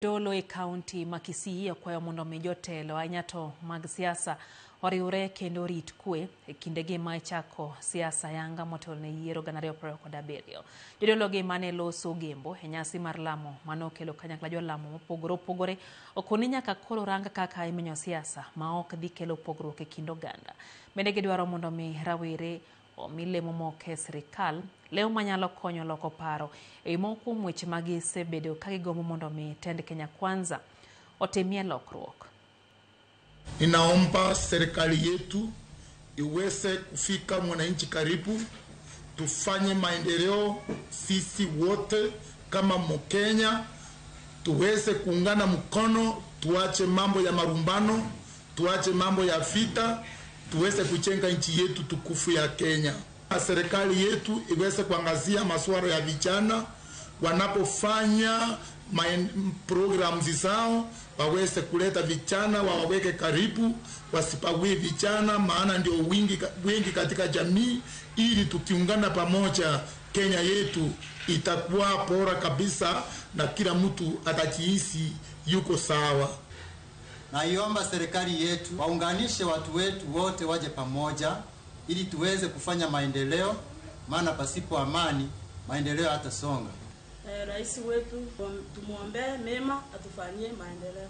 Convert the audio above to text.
Dolo e kaunti ma Kisii okwayo mondo omi jotelo ahinya to mag siasa oriwre kendo orit kwe e kindegi ma ichako siasa yanga motelo ne yiero 2027. Jodolo gi mane loso Gembo e nyasi mar lamo mane okelo kanyakla jolamo mopogore opogore okoni nyaka koro rang kaka imenyo siasa ma ok dhi kelo pogruok e kind oganda. Bende gidwaro mondo mi rawere omi lemo mok e sirikal, lemo manyalo konyo loko paro e wi moko kuom weche ma gisebedo ka gigombo mondo mi tend Kenya Kwanza otimie lokruok. Ninaomba serikali yetu iweze kufika mwananchi karibu, tufanye maendeleo sisi wote kama Mkenya, tuweze kuungana mkono, tuache mambo ya marumbano, tuache mambo ya vita, tuweze kujenga nchi yetu tukufu ya Kenya. Serikali yetu iweze kuangazia masuala ya vijana wanapofanya programs zao, waweze kuleta vijana wawaweke karibu, wasipague vijana, maana ndio wingi, wingi katika jamii, ili tukiungana pamoja Kenya yetu itakuwa bora kabisa na kila mtu atajihisi yuko sawa. Naiomba serikali yetu waunganishe watu wetu wote waje pamoja ili tuweze kufanya maendeleo, maana pasipo amani maendeleo hatasonga. Rais wetu tumwombee mema, atufanyie maendeleo.